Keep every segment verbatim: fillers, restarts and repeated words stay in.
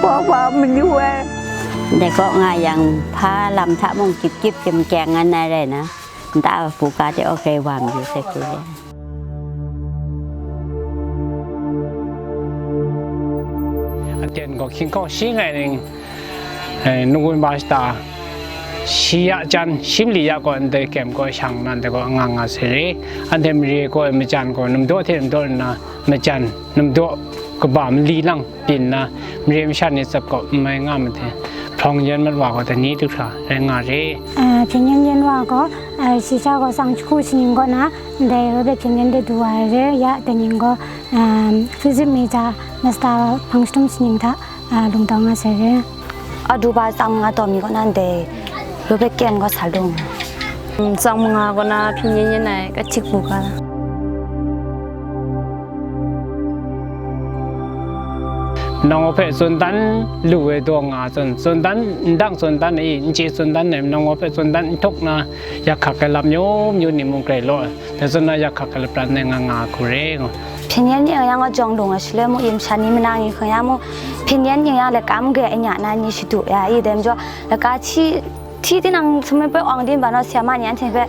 Wa wa mayu ai. Dai kaw nga yang, hpa lam hta mung gyip gyip chyum kyeng ngan ai rai na, nta buga de o grai wa mayu sai hku re. Aten gaw hkying kaw shi ngai ning, eh, nunggun ba shata, shi ya jan, shi mali ya kaw ndai kem kaw shang nna, ndai kaw nga nga sai re. Anhte mare kaw e majan gaw namdaw hte namdaw nna, majan namdaw kaba mali lang byin nna, mare masha ni tsap gaw n mai nga made, hprawng yan mat wa gaw dai ni du hkra rai nga re. Ah, hpyen yan yan wa gaw, ah, shi sha gaw tsang jahku shaning kaw na, ndai Robert hpyen yan de du wa ai re, ya dai ning gaw, ah, physics major master hpang jahtum shaning hta, ah, lung taw nga sai re. A du ba tsang manga taw mi kaw na ndai Robert kyen gaw sa lung. Mm, tsang manga kaw na hpyen yan yan ai, ka htik bu ga. Nang hpe tsun dan lu ai daw nga tsun, tsun dan, ndang tsun dan ai, n chye tsun dan ai, nang hpe tsun dan n htuk na, yak hkak ai lam myu myu ni mung grai law, dai tsun na yak hkak ai lapran ai nga nga hku re. Hpyen yan ni yang a jawng lung a shaloi mu, yin sha ni manang ni hkang ya mu, hpyen yan ni ya laka mung grai anya na ni shadu ya i, dai majaw, laka hti, hti tinang sumai poi awng din ba naw, sema ni anhte hpe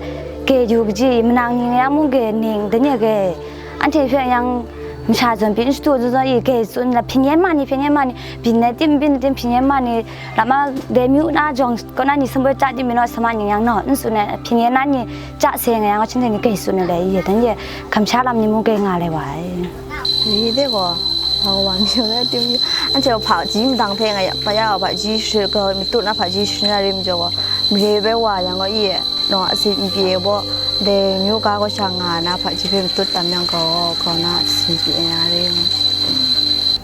grai yu kaji, manang ni ya mung grai ning, dai ni grai, anhte hpe yang masha zawn pyi n shadu zawn zawn i, grai tsun la, hpyen yan ma ni, hpyen yan ma ni, byin na tim, byin na tim, hpyen yan ma ni, lama dai myu na jawng kaw na ni sumai poi chya tim mi naw, sema ni yang naw n tsun ai, hpyen yan na ni chya sai nga yang, hpyen yan ni grai tsun ai le, i, dai ni kamsha lam ni mung grai nga lai wa ai. Ni de gaw, hpa wa mi na tim yu. Anhte gaw hpaji madang hpe nga ya, pa ya hpaji shut gaw, mi tut na hpaji shut na rim jaw gaw, mare bai wa yang gaw, i, naw, a tsin n pyi ai baw, dai myu ga gaw sha nga na hpaji hpe matut tam yang gaw, kau na a tsin pyi ai na rim.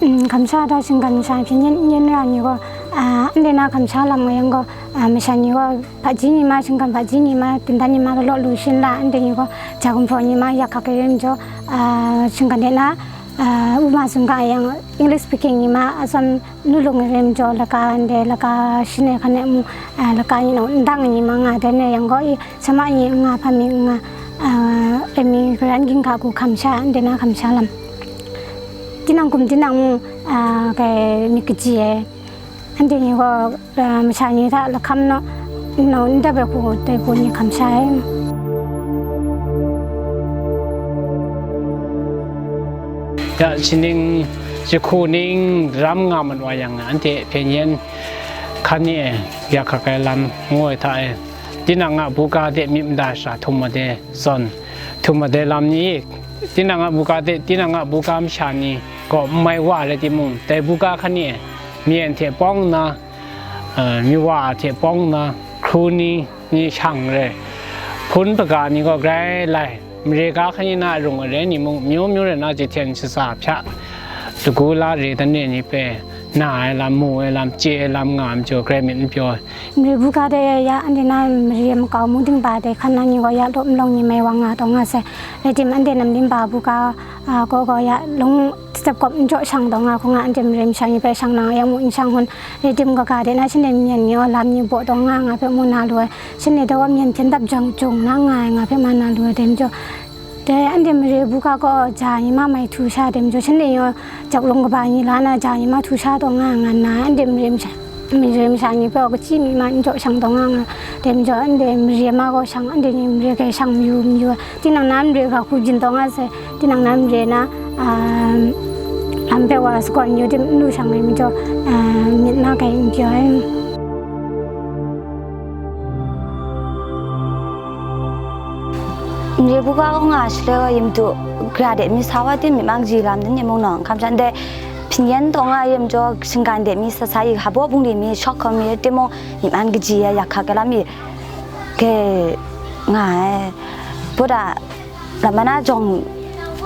Mm, kamsha da shinggan masha hpyen yan yan ra ni gaw, ah, ndai na kamsha lam nga yang gaw, ah, masha ni gaw, hpaji ni ma, shinggan hpaji ni ma, tindan ni ma, galaw lu shin la, ndai ni gaw, ja gumhpraw ni ma, yak hkak ai rim jaw, ah, shinggan de na, ah, u ma sumga yang English speaking ni ma, atsam nu lung ai rim jaw, laka ndai, laka shin ai hkan e mu, ah, laka ni naw ndang ai ni ma nga dan ai yang gaw, i, sema ni nga, hpa mi nga, ah, rai mi, garan ging hka hku hkam sha, ndai na hkam sha lam. Tinang kum tinang mu, ah, kai myit kaji ai. Anhte ni gaw, ah, masha ni hta lahkam naw, naw n dap ai hku, dai hku ni hkam sha ai. Ya, shaning, jahku ning ram nga mat wa yang, anhte hpyen yan hkan e, ya hkak ai lam ngu ai hta e, tinang a buga de myit mada shara htum mat ai zawn, htum mat ai lam ni, tinang a buga de, tinang a buga masha ni gaw n mai wa rai timung, dai buga hkan e, myen hte pawng nna, eh, myi wa hte pawng nna, hkru ni, ni shang re, hpun hpaga ni gaw grai lai, mare ga hkan ni na rung ai re ni mung, myu myu rai na, jahten shaza hpya, lagu la re dan re ni hpe, na ai lam, mu ai lam, chye ai lam nga ai majaw, grai myit n pyaw. Mare buga de ya, anhte na mare makau mung dingba de hkan na ni gaw ya, law malawng ni mai wa nga taw nga sai, rai tim, anhte nam limba buga, a, gaw gaw ya, lung tsap kawp n jaw shang taw nga hku nga, anhte mare masha ni hpe shang na yang mu n shang hun, rai tim, kaga de na shanhte myen ni gaw lam ni baw taw nga, nga hpe mu na lu ai, shanhte gaw myen hpyen dap jang jung na nga ai, nga hpe ma na lu ai, dai majaw, dai anhte mare buga gaw ja ni ma mai htu sha, dai majaw, shanhte gaw jak lung kaba ni la na ja ni ma htu sha taw nga, nga nna, anhte mare masha, mare masha ni hpe gaw kachyi mi ma n jaw shang taw nga, nga, dai majaw, anhte mare ma gaw shang, anhte ni mare grai shang mayu mayu ai. Tinang na mare ga hku byin taw nga sai, tinang na mare na, ah, lam hpe wa sagawn yu tim n lu shang ai majaw, ah, myit na kai n pyaw ai. Mare buga gaw nga shaloi gaw, yin madu gara de mi sa wa tim, myit man kaji lam dan ni mung nawng hkam sha ndai, hpyen yan taw nga yin majaw, shinggan de mi sa sa i, hpa baw bungli mi, shawk hkawm mi timung, myit man kaji ai, ya hkak ai lam i, grai nga ai. Bawda, lam mana jawng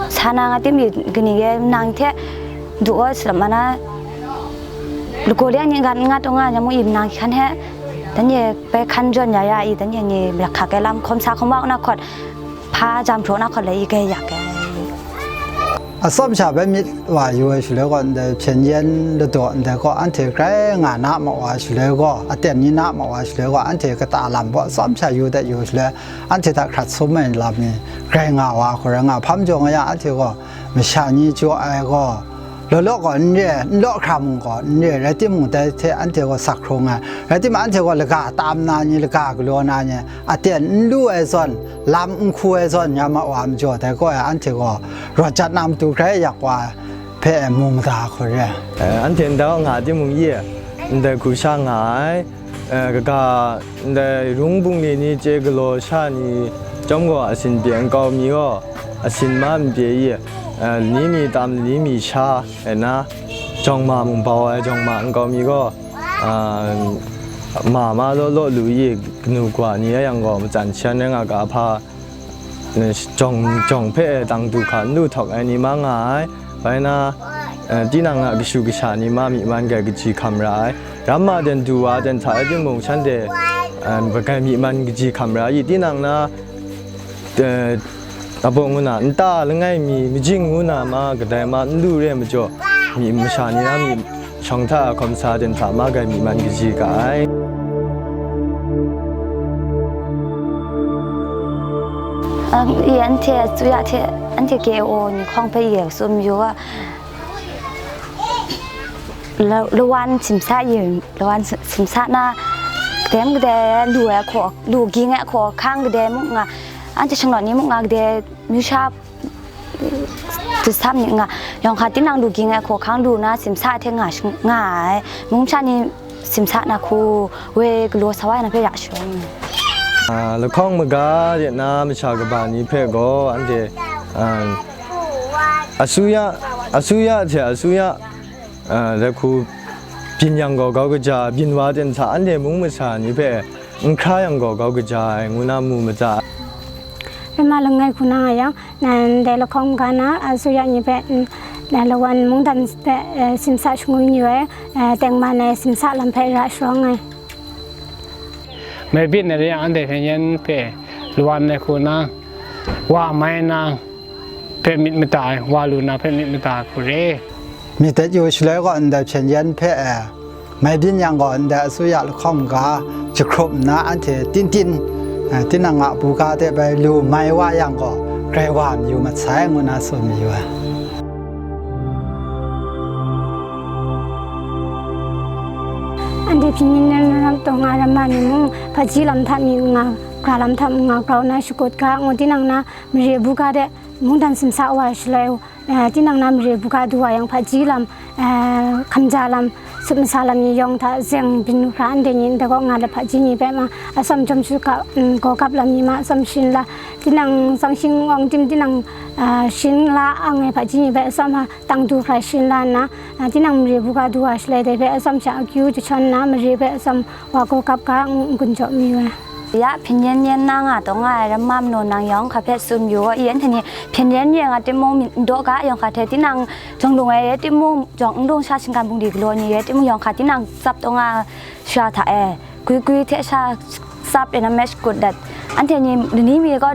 sa na nga tim i, kani ge nang hte du gaw, lam mana lagaw liang ni ngat ngat nga, nyamu i nang hkan he, dan ye bai hkan jawn ya ya i, dan ye ni ya hkak ai lam hkawm sa hkawm wa na hkawt, hpa jam hpraw na hkawt le i, grai yak ai. Atsawm sha bai myit wa yu ai shaloi gaw, ndai hpyen yan ladaw ndai gaw, anhte grai nga na ma wa shaloi gaw, aten ni na ma wa shaloi gaw, anhte kata lam gaw atsawm sha yu dat yu shaloi, anhte hta hkrat sum ai lam ni grai nga wa hku rai nga, hpa majaw nga yang, anhte gaw masha ni jaw ai gaw, Law law gaw n re, n law hkra mung gaw n re, rai timung, dai hte anhte gaw sak hkrung ai. Rai timung, anhte gaw laga tam na ni, laga galaw na ni, aten n lu ai zawn, lam n hku ai zawn, ya ma wa majaw, dai gaw e, anhte gaw rawt jat na matu grai yak wa hpe mu mada hku re. Eh, anhte nta nga timung ye, ndai hku sha nga ai. Eh, kaga ndai rung bungli ni chye galaw sha ni chyawm gaw, asin pye nkau mi gaw, asin ma n pye i, eh, lani mi tam, lani mi sha, e na, jawng ma mung bau ai jawng ma nkau mi gaw, ah, ma ma law law lu i, kanu kawa ni a yang gaw, matsan shan rai nga ga hpa, jawng, jawng hpe dang du hka n lu htawk ai ni ma nga ai. Bai na, eh, tinang a kashu kasha ni ma myi man gai kaji hkam ra ai. Ramma ten du wa ten hta ai timung, shanhte, eh, bagai myi man kaji hkam ra i, tinang na, eh, abawng ngu na, nta langai mi, majing ngu na ma, kadai ma n lu re majaw, myi masha ni na myi shawng hta hkawm sa ten hta ma gai myi man kaji ga ai. Ang, i anhte asuya hte, anhte K O ni hkawng hpe i tsun yu ga, la-, lawan simsa i, lawan si-, simsa na, kadem kadai lu ai hkaw, lu ging ai hkaw, hkang kadai muk nga, anhte shanglawt ni muk nga, kadai amyu sha, eh, dusam ni nga, yawng hka tinang lu ging ai hkaw hkang lu na simsa hte nga shing-, nga ai, mung sha ni simsa na hku woi galaw sa wa na hpe ra shawng ai. Ah, lahkawng maga de na masha kaba ni hpe gaw anhte, ah, asuya, asuya hte asuya, ah, dai hku byin yang gaw grau kaja, byin wa ten hta anhte mung masa ni hpe n hkra yang gaw grau kaja ai, ngu na mu mada. Rama langai hku na nga yang, nan dai lahkawng ga na, a, asuya ni hpe, n-, na lawan mungdan hpe, e, simsa shangun yu ai, e, tengman ai simsa lam hpe ra sharawng ai. Mai byin ai re yang, anhte hpyen yen hpe lawan ai hku na, wa mai na hpe myit mada ai, wa lu na hpe myit mada ai hku re. Myit dat yu shaloi gaw, ndai hpyen yen hpe, e, mai byin yang gaw, ndai asuya lahkawng ga jahkrup nna, anhte tin tin, eh, tinang a buga de bai lu mai wa yang gaw, grai wa mayu mat sai, ngu na tsun mayu ai. Anhte hpyen yen na ram taw nga, ramma ni mung, hpaji lam hta mi nga, hkra lam hta mi nga, grau na shakut ga, ngu tinang na mare buga de mungdan simsa wa shaloi, eh, tinang na mare buga du wa yang, hpaji lam, eh, hkamja lam, sup masa lam ni yawng hta zeng byin hkra, anhte ni ndai kaw nga let hpaji ni hpe ma, atsawm jawm shu ga, mm, gaw gap lam ni ma, atsawm shin la, tinang tsawng shing awng tim tinang, eh, shin la ang ai hpaji ni hpe atsawm a tang du hkra shin la nna, eh, tinang mare buga du wa shaloi dai hpe atsawm sha akyu jahtawn nna, mare hpe atsawm wa gaw gap ga n-, n-gun jaw mayu ai. Ya hpyen yen yen na nga taw nga ai ramma manaw nang yawng hka hpe tsun yu gaw, i anhte ni hpyen yen yen nga timung, myit n daw ga, yawng hka hte tinang jawng lung ai rai timung, jawng n lung sha shinggan bungli galaw ni rai timung, yawng hka tinang tsap taw nga sha hta e, gwi gwi hte sha tsap e na me shakut dat. Anhte ni lani mi gaw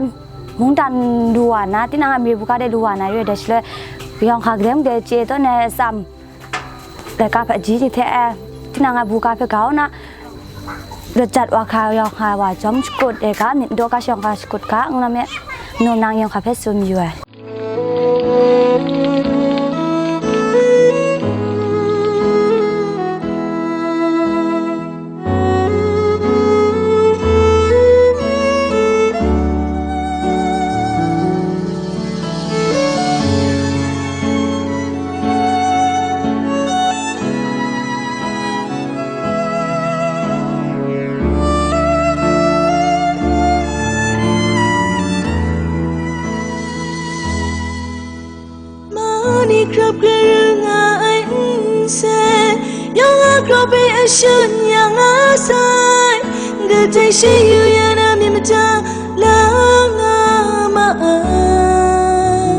mungdan lu wa na, tinang a mare buga de lu wa na re ai dai shaloi, yawng hka kadem de chye taw na atsam, laika hpaji ni hte, eh, tinang a buga hpe grau na, lajat wa hka yawng hka wa jawm shakut ai ga, myit n daw ga shawng hka shakut ga, ngu na me, manaw nang yawng hka hpe tsun yu ai. Mani krap kru nga ai nse, yawng a grau hpe ashun yang a sai, kadai she yu ya na myit mada la nga ma ai.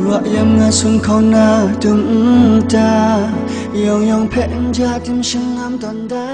Wa yam nga sung hkauna dum nta, yawng yawng hpe n ja tim shingam tawn da.